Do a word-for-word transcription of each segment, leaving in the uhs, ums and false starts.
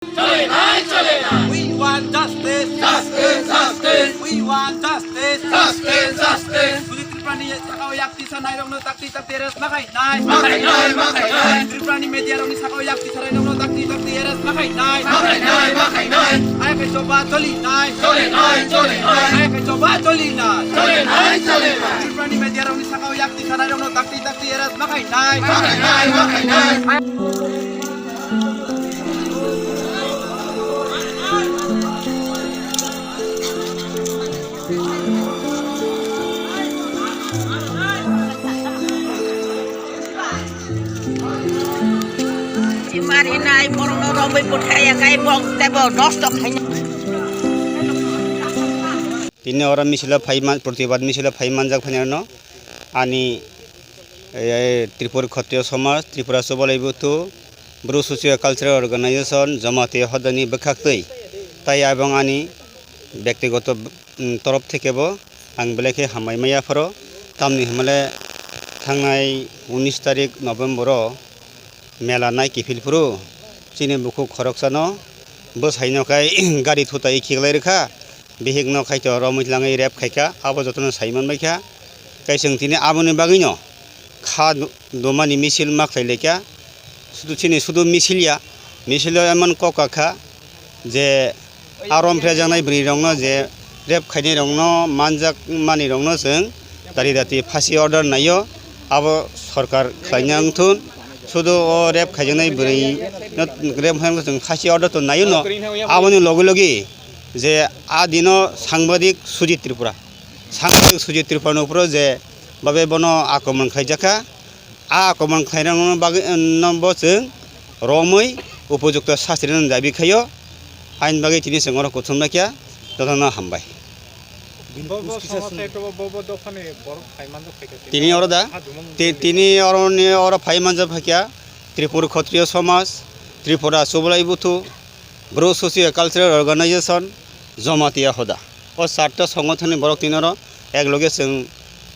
Chole nai, chole nai. We want justice. Justice, justice. We want justice. Justice, justice. Sujit Tripurani sakao yakti sanai rokno takti takti arrest ma khai nai. Ma khai nai, ma khai nai. Tripurani media rokni sakao yakti sanai rokno takti takti arrest ma khai nai. Ma khai nai, ma khai nai. Aya khe choba choli nai. Chole nai, chole nai. Aya khe choba choli nai. Chole nai, chole nai. Tripurani media rokni sakao yakti sanai rokno takti takti arrest ma khai nai. Ma khai nai, ma khai nai. Chimari nai borokno romwi bwthai ya kai bok tebo nosto khaina. Tini oro misilo phai man, protibad misilo phai manjak phainai no ani, eh, Tripura Khatriya Samaj, Tripura Chubalai Buthu, Bru Socio Cultural Organization, Jamatia Hodani bwkhaktwi tai abong ani bektigoto, mm, torof thekebo ang belai khe hambai maya phoro. Tamni hwnmale thangnai unis tarik November o mela nai kiphil phuru chini bukhuk khoroksano bwsaino khai gari thutai khiklai rwkha. Bihikno khaito romwi tlangwi rep khaikha, abo jotono sai manbaikha. Tei chwng tini aboni bagwino kha du-, dumani misil ma khlailaikha. Sudu chini sudu misil ya, misilo emon kok kakha je a romphrejaknai bwrwirokno je rep khainairokno manjak manwirokno chwng dati dati phasi order naio, abo sorkar khlaina wngthun. Sudu o rep khaijaknai bwrwino rep khaina chwng phasi order to naio no, aboni logi logi je a dino sangbadik Sujit Tripura, sangbadik Sujit Tripura ni uporo je babe bono akromon khlaijakha, a akromon khlainani bagwi, no bo chwng romwi upojukto sasti rwna dabi khaio, aini bagwi tini chwng oro kuthum laikha, jotono hambai. Bo, bo somosa ekrobo bo, bo dophani borok phai manjak phaikha. Tini oro da? Ti-, tini oroni oro phai manjak phaikha Tripura Khatriya Samaj, Tripura Chubalai Buthu, Bru Socio Cultural Organization, Jamatia Hoda. O charta songothonni borok tinoro ek loge chwng,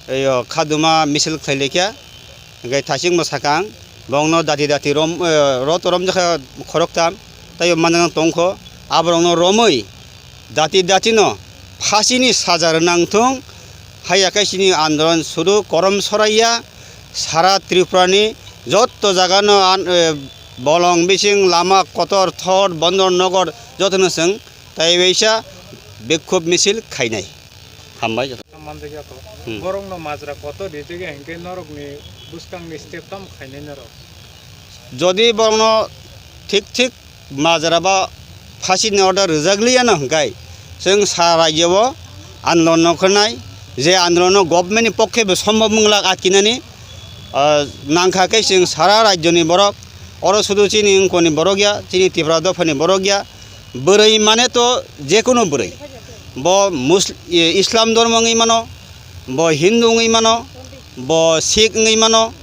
eyo, khaduma misil khlai laikha. Hwnkhe thasingbo sakha ang, bongno dati dati rom, eh, roto romjakha khoroktham, taibo manjak tongkho. Aborokno romwi dati datino phasini saja rwna wngthung. Haiya khe chini andolon sudu korom soraiya, sara Tripurani jotto jagano an-, eh, bolong bising lama kotor thor bondor nogor jotono chwng taibaisa bikhub misil khainai. Hambai joto. Manjakya to. Hmm. Borokno majra kotor rijak ya hinkhe norokni bwskangni step tamo khainai norok? Jodi borokno thik thik majra ba phasini order rwjakliyano hwnkhe chwng sa rajyo o andolon no khwnai, je andolon no government ni pokke bo sombhob wngla atkinani, ah, nangkha khe chwng sara rajyo ni borok, oro sudu chini wngkoni borok ya, chini Tipra dopha ni borok ya, bwrwi mane to jekunu bwrwi. Bo Mus-, i-, Islam dhormo wngwi mano, bo Hindu wngwi mano, bo Sikh wngwi mano,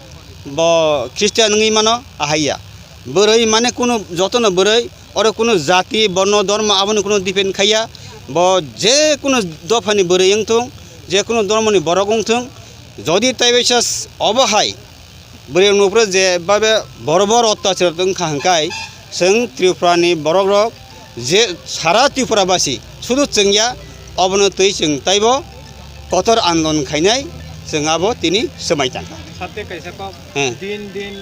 bo Christian wngwi mano, ahaiya. Bwrwi mane kunu jotono bwrwi, oro kunu jati, borno, dhormo aboni kunu depend khaiya. Bo jekunu dophani bwrwi wngthung, jekunu dhormoni borok wngthung, jodi taibaisa s-, obo hai bwrwi nukphuru je babe boro boro ottachar wngkha hwnkhe chwng Tripura ni borok rok je sara Tripura basi sudu chwngya obono twi chwng taibo kotor andolon khainai chwng abo tini swmai tangkha. Sate kaisa kok, hmm, din din